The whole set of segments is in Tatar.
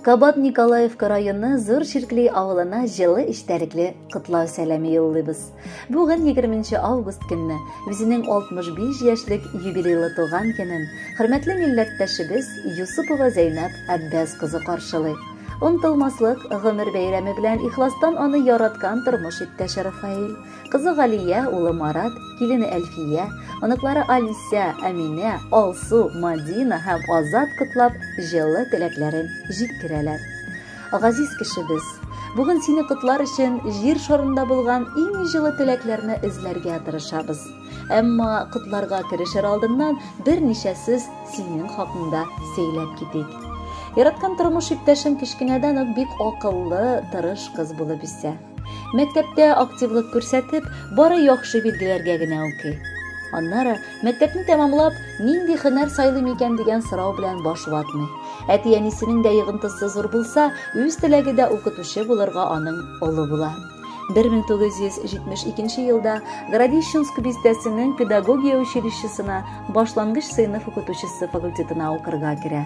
Кабат Николаевка районы Зур Чиркли авылына җылы эчтәлекле котлау сәламе юллыйбыз. Бүген 20 август көнне үзенең 65 яшьлек юбилейлы туган көнен хөрмәтле милләттәшебез Юсупова Зәйнәб Әббәс кызы каршылый. Онытылмаслык гомер бәйрәме белән ихластан аны яраткан тормыш иптәше Рафаэль, кызы Галия, улы Марат, килене Әлфия, оныклары Алисә, Әминә, Алсу, Мадина һәм Азат котлап, җылы теләкләрен җиткерәләр. Газиз кешебез, бүген сине котлар өчен җир шарында булган иң җылы теләкләрне эзләргә тырышабыз. Әмма котларга керешер алдыннан берничә сүз синең хакыңда сөйләп китик. Яраткан тормыш иптәшем кечкенәдән үк бик акыллы, тырыш кыз булып үсә. Мәктәптә активлык күрсәтеп, бары яхшы билгеләргә генә укый. Аннары мәктәпне тәмамлап, нинди һөнәр сайлыйм икән дигән сорау белән баш ватмый. Әти-әнисенең дә йогынтысы зур булса, үз теләге дә укытучы булырга аның олы була. 1972 елда Городищенск бистәсенең педагогия училищесына башлангыч сыйныф укытучысы факультетына укырга керә.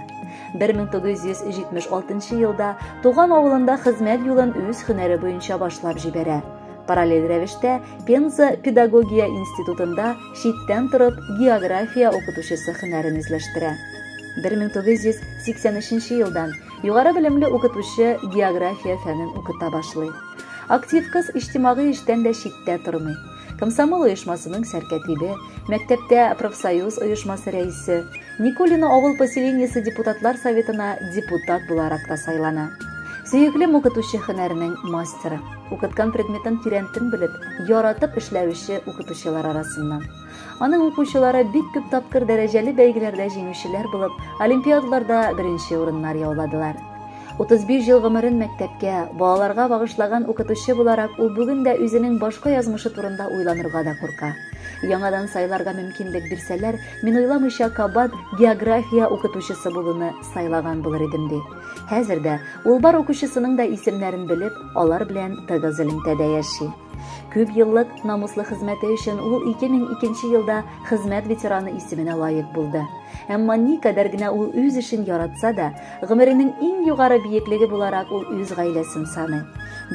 1976 елда туган авылында хезмәт юлын үз һөнәре буенча башлап җибәрә. Параллель рәвештә Пенза педагогия институтында читтән торып география укытучысы һөнәрен үзләштерә. 1983 елдан югары белемле укытучы география фәнен укыта башлый. Актив кыз иҗтимагый эштән дә читтә тормый. Комсомол оешмасының сәркәтибе, мәктәптә профсоюз оешмасы рәисе, Никулино авыл поселениесе депутатлар советына депутат буларак та сайлана. Сөекле укытучы һөнәренең мастеры. Укыткан предметын тирәнтен белеп, яратып эшләүче укытучылар арасыннан. Аның укучылары бик күп тапкыр дәрәҗәле бәйгеләрдә җиңүчеләр булып, олимпиадаларда беренче урыннар яуладылар. 35 ел гомерен мәктәпкә, балаларга багышлаган укытучы буларак, ул бүген дә үзенең башка язмышы турында уйланырга да курка. Яңадан сайларга мөмкинлек бирсәләр, мин уйламыйча кабат география укытучысы булуны сайлаган булыр идем, ди. Хәзер дә ул бар укучысының да исемнәрен белеп, алар белән тыгыз элемтәдә яши. Күп еллык намуслы хезмәте өчен ул 2002 елда хезмәт ветераны исеменә лаек булды. Әмма никадәр генә ул үз эшен яратса да, гомеренең иң югары биеклеге буларак ул үз гаиләсен саный.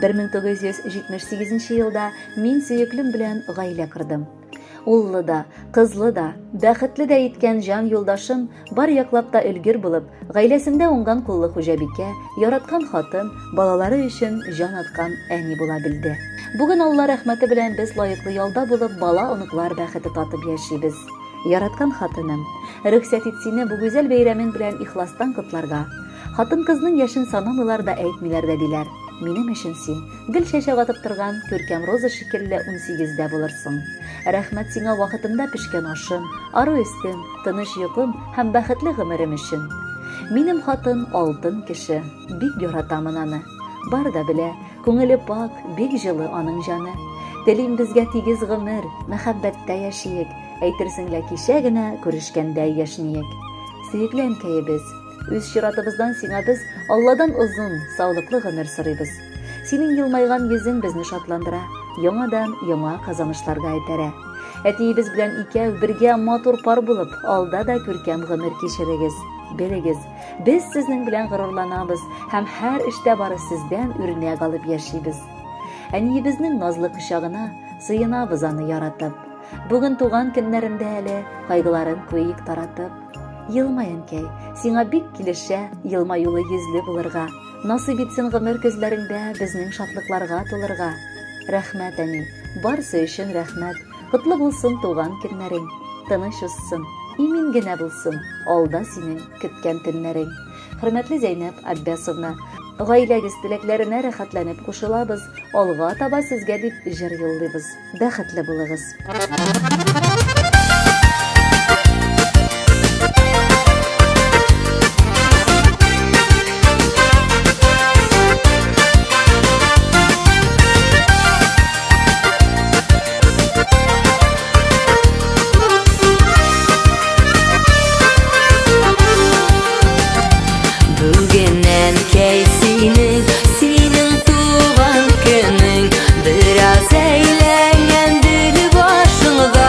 1978 елда мин сөеклем белән гаилә кордым. Уллы да, кызлы да, бәхетле дә иткән җан юлдашым бар яклап та өлгер булып, гаиләсендә уңган куллы хуҗабикә, яраткан хатын, балалары өчен җан аткан әни була белде. Бүген Алла рәхмәте белән без лаеклы ялда булып, бала оныклар бәхете татып яшибез. Яраткан хатыным, рөхсәт ит сине бу гүзәл бәйрәмең белән ихластан котларга. Хатын-кызның яшен санамыйлар да әйтмиләр дә диләр. Минем өчен син гел чәчәк атып торган күркәм роза шикелле 18-дә булырсың. Рәхмәт сиңа вакытында пешкән ашым, ару өстем, тыныч йокым һәм бәхетле гомерем өчен. Минем хатын алтын кеше, бик яратамын аны. Бар да белә, күңеле пак, бик җылы аның җаны. Телим безгә тигез гомер, мәхәббәттә яшиек, әйтерсең лә кичә генә күрешкәндәй яшниек. Сөекле әнкәебез, үз чиратыбыздан сиңа без Алладан озын, саулыклы гомер сорыйбыз. Синең елмайган йөзең безне шатландыра, яңадан яңа казанышларга этәрә. Әтиебез белән икәү бергә матур пар булып, алда да күркәм гомер кичерегез. Белегез, без сезнең белән горурланабыз һәм һәр эштә бары сездән үрнәк алып яшибез. Әниебезнең назлы кочагына сыенабыз аны яратып. Бүген туган көннәрендә әле кайгыларын куйыйк таратып. Елмай, әнкәй, сиңа бик килешә елмаюлы йөзле булырга. Насыйп итсен гомер көзләреңдә безнең шатлыкларга тулырга. Рәхмәт, әни, барсы өчен рәхмәт. Котлы булсын туган көннәрең. Тыныч узсын, имин генә булсын алда синең көткән төннәрең. Хөрмәтле Зәйнәб Аббасовна, гаиләгез теләкләренә рәхәтләнеп кушылабыз, алга таба сезгә дип җыр юллыйбыз. Бәхетле булыгыз. Бүген әнкәй синең, синең туган көнең, бераз әйләнгәндер башыңда.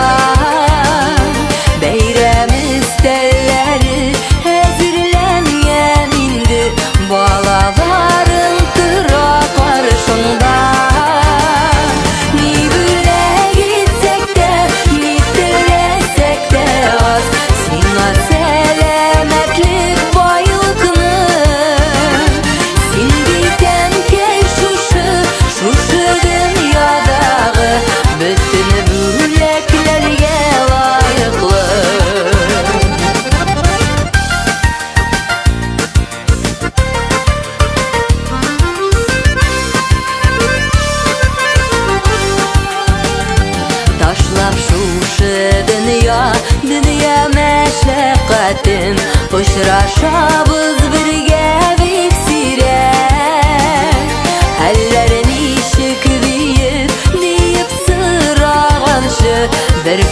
мәхәббәтем. Очрашабыз бергә бик сирәк. Хәлләр ничек диеп, диеп сораганчы, бер